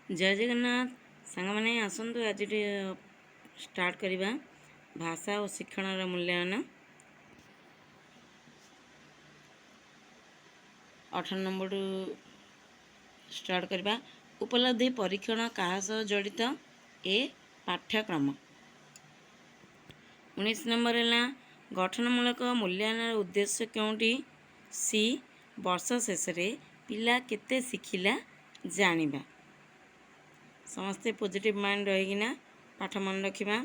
ଜୟ ଜଗନ୍ନାଥ ସାଙ୍ଗମାନେ, ଆସନ୍ତୁ ଆଜି ଷ୍ଟାର୍ଟ କରିବା ଭାଷା ଓ ଶିକ୍ଷଣର ମୂଲ୍ୟାୟନ। 18 ନମ୍ବରରୁ ଷ୍ଟାର୍ଟ କରିବା। ଉପଲବ୍ଧି ପରୀକ୍ଷଣ କାହା ସହ ଜଡ଼ିତ? ଏ ପାଠ୍ୟକ୍ରମ। 19 ନମ୍ବର ହେଲା, ଗଠନମୂଳକ ମୂଲ୍ୟାୟନର ଉଦ୍ଦେଶ୍ୟ କେଉଁଟି? ସି ବର୍ଷ ଶେଷରେ ପିଲା କେତେ ଶିଖିଲା ଜାଣିବା। ସମସ୍ତେ ପଜିଟିଭ୍ ମାଇଣ୍ଡ ରହିକିନା ପାଠ ମନେ ରଖିବା।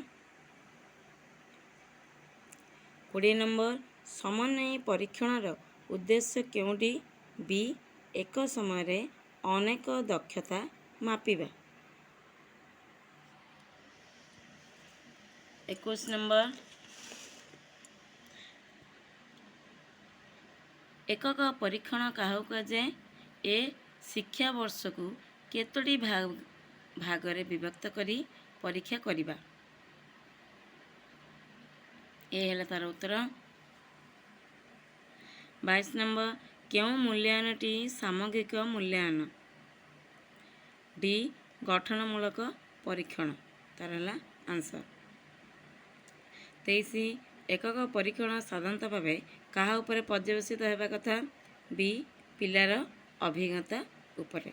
20 ନମ୍ବର, ସମନ୍ୱୟୀ ପରୀକ୍ଷଣର ଉଦ୍ଦେଶ୍ୟ କେଉଁଟି? ବି ଏକ ସମୟରେ ଅନେକ ଦକ୍ଷତା ମାପିବା। 21 ନମ୍ବର, ଏକକ ପରୀକ୍ଷଣ କାହାକୁ କୁହାଯାଏ? ଏ ଶିକ୍ଷାବର୍ଷକୁ କେତୋଟି ଭାଗରେ ବିଭକ୍ତ କରି ପରୀକ୍ଷା କରିବା। ଏ ହେଲା ତାର ଉତ୍ତର। 22 ନମ୍ବର, କେଉଁ ମୂଲ୍ୟାୟନଟି ସାମଗ୍ରିକ ମୂଲ୍ୟାୟନ? ଡି ଗଠନମୂଳକ ପରୀକ୍ଷଣ ତାର ହେଲା ଆନ୍ସର। 23, ଏକକ ପରୀକ୍ଷଣ ସାଧାରଣତଃ ଭାବେ କାହା ଉପରେ ପର୍ଯ୍ୟବସିତ ହେବା କଥା? ବି ପିଲାର ଅଭିଜ୍ଞତା ଉପରେ।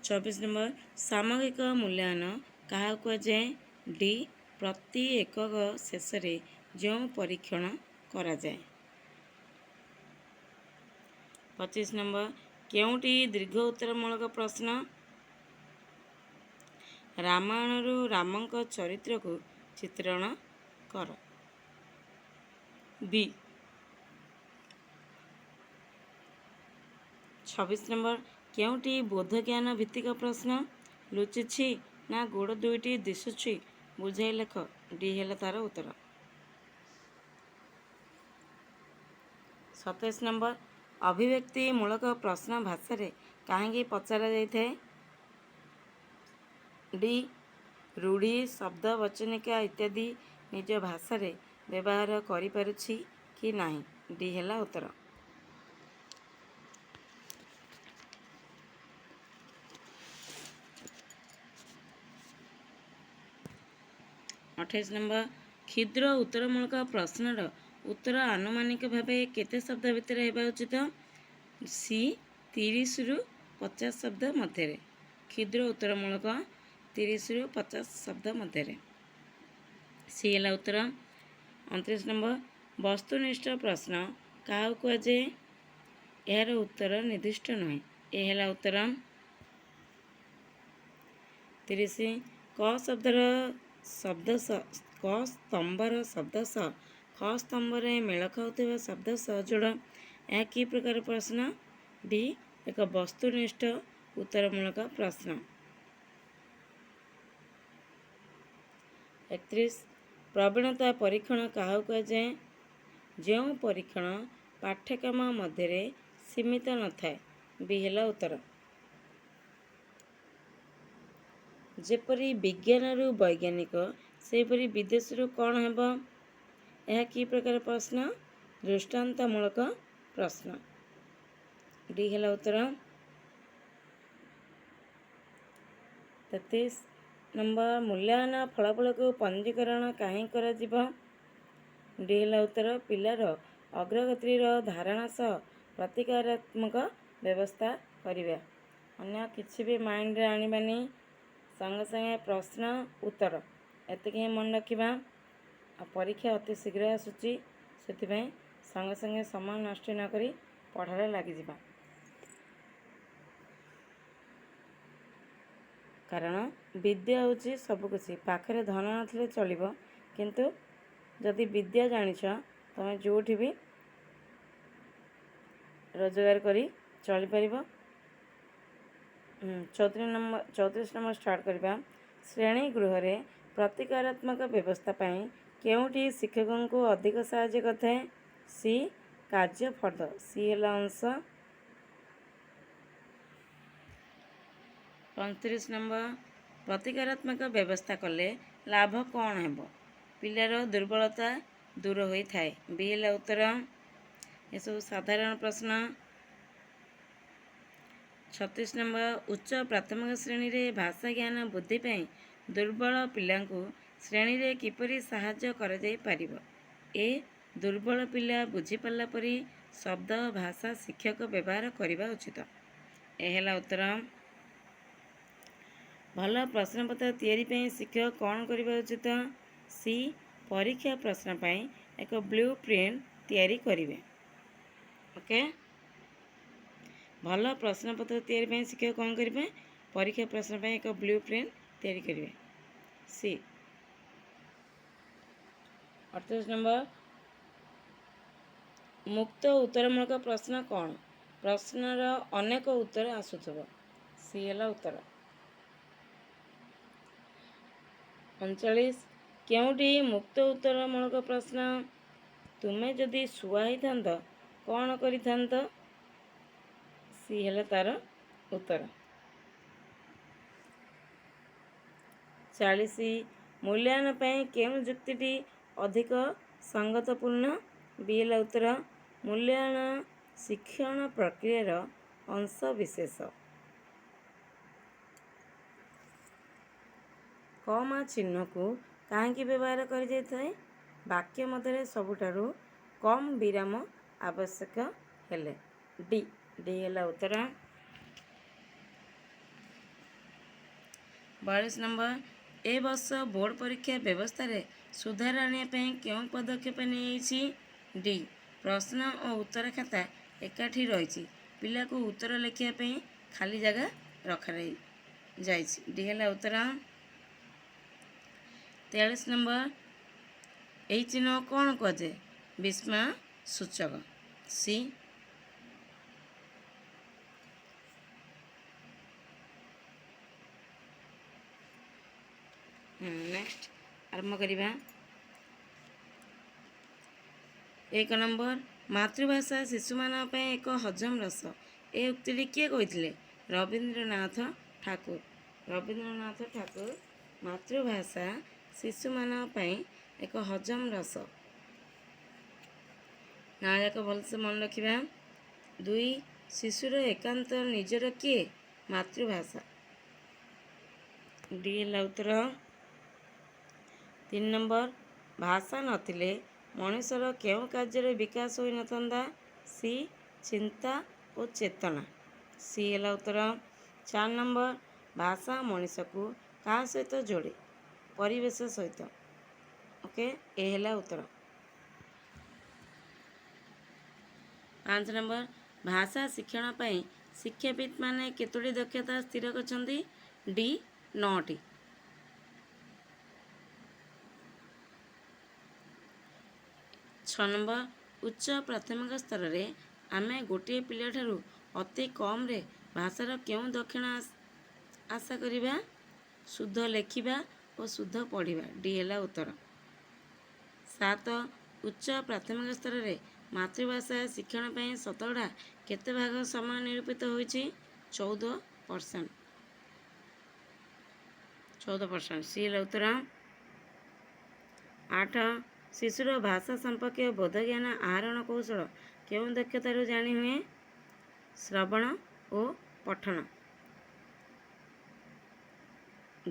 24 ନମ୍ବର, ସାମଗ୍ରିକ ମୂଲ୍ୟାୟନ କାହାକୁ କୁହାଯାଏ? ଡି ପ୍ରତି ଏକକ ଶେଷରେ ଯେଉଁ ପରୀକ୍ଷଣ କରାଯାଏ। 25 ନମ୍ବର, କେଉଁଟି ଦୀର୍ଘ ଉତ୍ତରମୂଳକ ପ୍ରଶ୍ନ? ରାମାୟଣରୁ ରାମଙ୍କ ଚରିତ୍ରକୁ ଚିତ୍ରଣ କର। ବି। 26 ନମ୍ବର, କେଉଁଟି ବୋଧଜ୍ଞାନ ଭିତ୍ତିକ ପ୍ରଶ୍ନ? ଲୁଚିଛି ନା ଗୋଡ଼ ଦୁଇଟି ଦିଶୁଛି, ବୁଝାଇ ଲେଖ। ଡି ହେଲା ତାର ଉତ୍ତର। 27 ନମ୍ବର, ଅଭିବ୍ୟକ୍ତିମୂଳକ ପ୍ରଶ୍ନ ଭାଷାରେ କାହିଁକି ପଚରା ଯାଇଥାଏ? ଡି ରୂଢ଼ି, ଶବ୍ଦ, ବଚନିକା ଇତ୍ୟାଦି ନିଜ ଭାଷାରେ ବ୍ୟବହାର କରିପାରୁଛି କି ନାହିଁ। ଡି ହେଲା ଉତ୍ତର। 28 ନମ୍ବର, କ୍ଷୁଦ୍ର ଉତ୍ତରମୂଳକ ପ୍ରଶ୍ନର ଉତ୍ତର ଆନୁମାନିକ ଭାବେ କେତେ ଶବ୍ଦ ଭିତରେ ହେବା ଉଚିତ? ସି 30ରୁ 50 ଶବ୍ଦ ମଧ୍ୟରେ। କ୍ଷୁଦ୍ର ଉତ୍ତରମୂଳକ 30ରୁ 50 ଶବ୍ଦ ମଧ୍ୟରେ। ସି ହେଲା ଉତ୍ତର। 29 ନମ୍ବର, ବସ୍ତୁନିଷ୍ଠ ପ୍ରଶ୍ନ କାହାକୁ କୁହାଯାଏ? ଏହାର ଉତ୍ତର ନିର୍ଦ୍ଦିଷ୍ଟ ନୁହେଁ। ଏ ହେଲା ଉତ୍ତର। 30, କ ଶବ୍ଦର ଶବ୍ଦ କ ସ୍ତମ୍ଭର ଶବ୍ଦ ସହ ଖ ସ୍ତମ୍ଭରେ ମେଳ ଖାଉଥିବା ଶବ୍ଦ ସହ ଯୋଡ଼। ଏହା କି ପ୍ରକାର ପ୍ରଶ୍ନ? ଡି ଏକ ବସ୍ତୁନିଷ୍ଠ ଉତ୍ତରମୂଳକ ପ୍ରଶ୍ନ। 31, ପ୍ରବୀଣତା ପରୀକ୍ଷଣ କାହାକୁ କୁହାଯାଏ? ଯେଉଁ ପରୀକ୍ଷଣ ପାଠ୍ୟକ୍ରମ ମଧ୍ୟରେ ସୀମିତ ନଥାଏ। ବି ହେଲା ଉତ୍ତର। ଯେପରି ବିଜ୍ଞାନରୁ ବୈଜ୍ଞାନିକ, ସେହିପରି ବିଦେଶରୁ କ'ଣ ହେବ? ଏହା କି ପ୍ରକାର ପ୍ରଶ୍ନ? ଦୃଷ୍ଟାନ୍ତମୂଳକ ପ୍ରଶ୍ନ। ଡି ହେଲା ଉତ୍ତର। 33 ନମ୍ବର, ମୂଲ୍ୟାୟନ ଫଳାଫଳକୁ ପଞ୍ଜୀକରଣ କାହିଁକି କରାଯିବ? ଡି ହେଲା ଉତ୍ତର, ପିଲାର ଅଗ୍ରଗତିର ଧାରଣା ସହ ପ୍ରତିକାରାତ୍ମକ ବ୍ୟବସ୍ଥା କରିବା। ଅନ୍ୟ କିଛି ବି ମାଇଣ୍ଡରେ ଆଣିବାନି, ସାଙ୍ଗେ ସାଙ୍ଗେ ପ୍ରଶ୍ନ ଉତ୍ତର ଏତିକି ହିଁ ମନେ ରଖିବା। ଆଉ ପରୀକ୍ଷା ଅତି ଶୀଘ୍ର ଆସୁଛି, ସେଥିପାଇଁ ସାଙ୍ଗେ ସାଙ୍ଗେ ସମୟ ନଷ୍ଟ ନକରି ପଢ଼ାରେ ଲାଗିଯିବା। କାରଣ ବିଦ୍ୟା ହେଉଛି ସବୁକିଛି। ପାଖରେ ଧନ ନଥିଲେ ଚଳିବ, କିନ୍ତୁ ଯଦି ବିଦ୍ୟା ଜାଣିଛ, ତୁମେ ଯେଉଁଠି ବି ରୋଜଗାର କରି ଚଳିପାରିବ। 34 ନମ୍ବର, 34 ନମ୍ବର ଷ୍ଟାର୍ଟ କରିବା। ଶ୍ରେଣୀ ଗୃହରେ ପ୍ରତିକାରାତ୍ମକ ବ୍ୟବସ୍ଥା ପାଇଁ କେଉଁଟି ଶିକ୍ଷକଙ୍କୁ ଅଧିକ ସାହାଯ୍ୟ କରିଥାଏ? ସି କାର୍ଯ୍ୟ ଫର୍ଦ୍ଦ। ସି ହେଲା ଅଂଶ। 35 ନମ୍ବର, ପ୍ରତିକାରାତ୍ମକ ବ୍ୟବସ୍ଥା କଲେ ଲାଭ କ'ଣ ହେବ? ପିଲାର ଦୁର୍ବଳତା ଦୂର ହୋଇଥାଏ। ବି ହେଲା ଉତ୍ତର। ଏସବୁ ସାଧାରଣ ପ୍ରଶ୍ନ। 36 ନମ୍ବର, ଉଚ୍ଚ ପ୍ରାଥମିକ ଶ୍ରେଣୀରେ ଭାଷା ଜ୍ଞାନ ବୃଦ୍ଧି ପାଇଁ ଦୁର୍ବଳ ପିଲାଙ୍କୁ ଶ୍ରେଣୀରେ କିପରି ସାହାଯ୍ୟ କରାଯାଇପାରିବ? ଏ, ଦୁର୍ବଳ ପିଲା ବୁଝିପାରିଲା ପରି ଶବ୍ଦ, ଭାଷା ଶିକ୍ଷକ ବ୍ୟବହାର କରିବା ଉଚିତ। ଏ ହେଲା ଉତ୍ତର। ଭଲ ପ୍ରଶ୍ନପତ୍ର ତିଆରି ପାଇଁ ଶିକ୍ଷକ କ'ଣ କରିବା ଉଚିତ? ସି, ପରୀକ୍ଷା ପ୍ରଶ୍ନ ପାଇଁ ଏକ ବ୍ଲୁ ପ୍ରିଣ୍ଟ ତିଆରି କରିବେ। ଓକେ, ଭଲ ପ୍ରଶ୍ନପତ୍ର ତିଆରି ପାଇଁ ଶିକ୍ଷକ କ'ଣ କରିବେ? ପରୀକ୍ଷା ପ୍ରଶ୍ନ ପାଇଁ ଏକ ବ୍ଲୁ ପ୍ରିଣ୍ଟ ତିଆରି କରିବେ, ସି। 38 ନମ୍ବର, ମୁକ୍ତ ଉତ୍ତରମୂଳକ ପ୍ରଶ୍ନ କ'ଣ? ପ୍ରଶ୍ନର ଅନେକ ଉତ୍ତର ଆସୁଥିବ। ସି ହେଲା ଉତ୍ତର। 39, କେଉଁଟି ମୁକ୍ତ ଉତ୍ତରମୂଳକ ପ୍ରଶ୍ନ? ତୁମେ ଯଦି ଶୁଆ ହେଇଥାନ୍ତ, କ'ଣ କରିଥାନ୍ତ? ସି ହେଲା ତାର ଉତ୍ତର। 40, ମୂଲ୍ୟାୟନ ପାଇଁ କେଉଁ ଯୁକ୍ତିଟି ଅଧିକ ସଙ୍ଗତପୂର୍ଣ୍ଣ? ବି ହେଲା ଉତ୍ତର। ମୂଲ୍ୟାୟନ ଶିକ୍ଷଣ ପ୍ରକ୍ରିୟାର ଅଂଶବିଶେଷ। କମା ଚିହ୍ନକୁ କାହିଁକି ବ୍ୟବହାର କରାଯାଇଥାଏ? ବାକ୍ୟ ମଧ୍ୟରେ ସବୁଠାରୁ କମ୍ ବିରାମ ଆବଶ୍ୟକ ହେଲେ। ଡି, ଡି ହେଲା ଉତ୍ତର। 42 ନମ୍ବର, ଏ ବର୍ଷ ବୋର୍ଡ଼ ପରୀକ୍ଷା ବ୍ୟବସ୍ଥାରେ ସୁଧାର ଆଣିବା ପାଇଁ କେଉଁ ପଦକ୍ଷେପ ନିଆଯାଇଛି? ଡି, ପ୍ରଶ୍ନ ଓ ଉତ୍ତର ଖାତା ଏକାଠି ରହିଛି, ପିଲାକୁ ଉତ୍ତର ଲେଖିବା ପାଇଁ ଖାଲି ଜାଗା ରଖାଯାଇଛି। ଡି ହେଲା ଉତ୍ତର। 43 ନମ୍ବର, ଏହି ଚିହ୍ନ କ'ଣ କୁହାଯାଏ? ବିସ୍ମୟ ସୂଚକ, ସି। ନେକ୍ସଟ ଆରମ୍ଭ କରିବା। 1 ନମ୍ବର, ମାତୃଭାଷା ଶିଶୁମାନଙ୍କ ପାଇଁ ଏକ ହଜମ ରସ, ଏ ଉକ୍ତିଟି କିଏ କହିଥିଲେ? ରବୀନ୍ଦ୍ରନାଥ ଠାକୁର। ରବୀନ୍ଦ୍ରନାଥ ଠାକୁର, ମାତୃଭାଷା ଶିଶୁମାନଙ୍କ ପାଇଁ ଏକ ହଜମ ରସ। ନାଁ ଯାକ ଭଲସେ ମନେ ରଖିବା। 2, ଶିଶୁର ଏକାନ୍ତ ନିଜର କିଏ? ମାତୃଭାଷା। ଡି ହେଲା ଉତ୍ତର। 3 ନମ୍ବର, ଭାଷା ନଥିଲେ ମଣିଷର କେଉଁ କାର୍ଯ୍ୟର ବିକାଶ ହୋଇନଥାନ୍ତା? ସି, ଚିନ୍ତା ଓ ଚେତନା। ସି ହେଲା ଉତ୍ତର। 4 ନମ୍ବର, ଭାଷା ମଣିଷକୁ କାହା ସହିତ ଯୋଡ଼େ? ପରିବେଶ ସହିତ। ଓକେ, ଏ ହେଲା ଉତ୍ତର। 5 ନମ୍ବର, ଭାଷା ଶିକ୍ଷଣ ପାଇଁ ଶିକ୍ଷାବିତ୍ମାନେ କେତୋଟି ଦକ୍ଷତା ସ୍ଥିର କରିଛନ୍ତି? ଡି, 9ଟି। 6 ନମ୍ବର, ଉଚ୍ଚ ପ୍ରାଥମିକ ସ୍ତରରେ ଆମେ ଗୋଟିଏ ପିଲାଠାରୁ ଅତି କମ୍ରେ ଭାଷାର କେଉଁ ଦକ୍ଷତା ଆଶା କରିବା? ଶୁଦ୍ଧ ଲେଖିବା ଓ ଶୁଦ୍ଧ ପଢ଼ିବା। ଡି ହେଲା ଉତ୍ତର। 7, ଉଚ୍ଚ ପ୍ରାଥମିକ ସ୍ତରରେ ମାତୃଭାଷା ଶିକ୍ଷଣ ପାଇଁ ଶତକଡ଼ା କେତେ ଭାଗ ସମୟ ନିରୂପିତ ହୋଇଛି? 14%। 14%, ସି ହେଲା ଉତ୍ତର। 8, ଶିଶୁର ଭାଷା ସମ୍ପର୍କୀୟ ବୋଧଜ୍ଞାନ ଆହରଣ କୌଶଳ କେଉଁ ଦକ୍ଷତାରୁ ଜାଣି ହୁଏ? ଶ୍ରବଣ ଓ ପଠନ।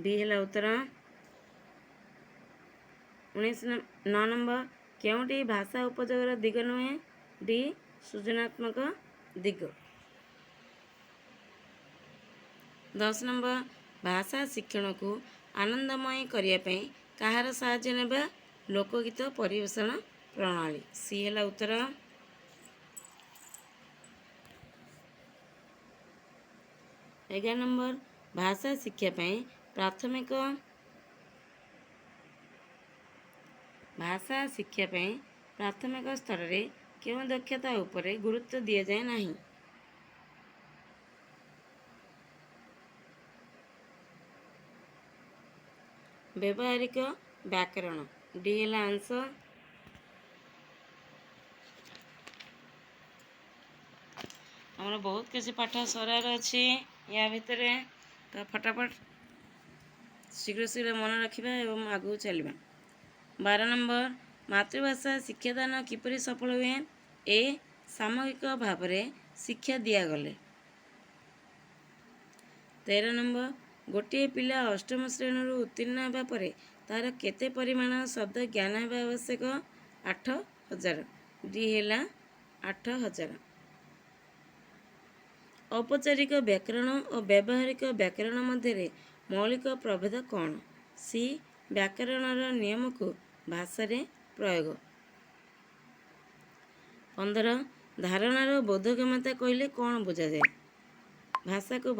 ବି ହେଲା ଉତ୍ତର। 19, 9 ନମ୍ବର, କେଉଁଟି ଭାଷା ଉପଯୋଗର ଦିଗ ନୁହେଁ? ଡି, ସୃଜନାତ୍ମକ ଦିଗ। 10 ନମ୍ବର, ଭାଷା ଶିକ୍ଷଣକୁ ଆନନ୍ଦମୟ କରିବା ପାଇଁ କାହାର ସାହାଯ୍ୟ ନେବା? ଲୋକଗୀତ ପରିବେଷଣ ପ୍ରଣାଳୀ। ସି ହେଲା ଉତ୍ତର। 11 ନମ୍ବର, ଭାଷା ଶିକ୍ଷା ପାଇଁ ପ୍ରାଥମିକ ସ୍ତରରେ କେଉଁ ଦକ୍ଷତା ଉପରେ ଗୁରୁତ୍ୱ ଦିଆଯାଏ ନାହିଁ? ବ୍ୟବହାରିକ ବ୍ୟାକରଣ। ଡି ହେଲା ଆନ୍ସର। ଆମର ବହୁତ କିଛି ପାଠ ସରାର ଅଛି ୟା ଭିତରେ, ତ ଫଟାଫଟ ଶୀଘ୍ର ଶୀଘ୍ର ମନେ ରଖିବା ଏବଂ ଆଗକୁ ଚାଲିବା। 12 ନମ୍ବର, ମାତୃଭାଷା ଶିକ୍ଷାଦାନ କିପରି ସଫଳ ହୁଏ? ଏ, ସାମଗ୍ରିକ ଭାବରେ ଶିକ୍ଷା ଦିଆଗଲେ। 13 ନମ୍ବର, ଗୋଟିଏ ପିଲା ଅଷ୍ଟମ ଶ୍ରେଣୀରୁ ଉତ୍ତୀର୍ଣ୍ଣ ହେବା ପରେ ତାର କେତେ ପରିମାଣ ଶବ୍ଦ ଜ୍ଞାନ ହେବା ଆବଶ୍ୟକ? 8000। ଡି ହେଲା 8000। ଔପଚାରିକ ବ୍ୟାକରଣ ଓ ବ୍ୟବହାରିକ ବ୍ୟାକରଣ ମଧ୍ୟରେ ମୌଳିକ ପ୍ରଭେଦ କ'ଣ? ସି, ବ୍ୟାକରଣର ନିୟମକୁ ଭାଷାରେ ପ୍ରୟୋଗ। 15, ଧାରଣାର ବୋଧଗମ୍ୟତା କହିଲେ କ'ଣ ବୁଝାଯାଏ? ଭାଷାକୁ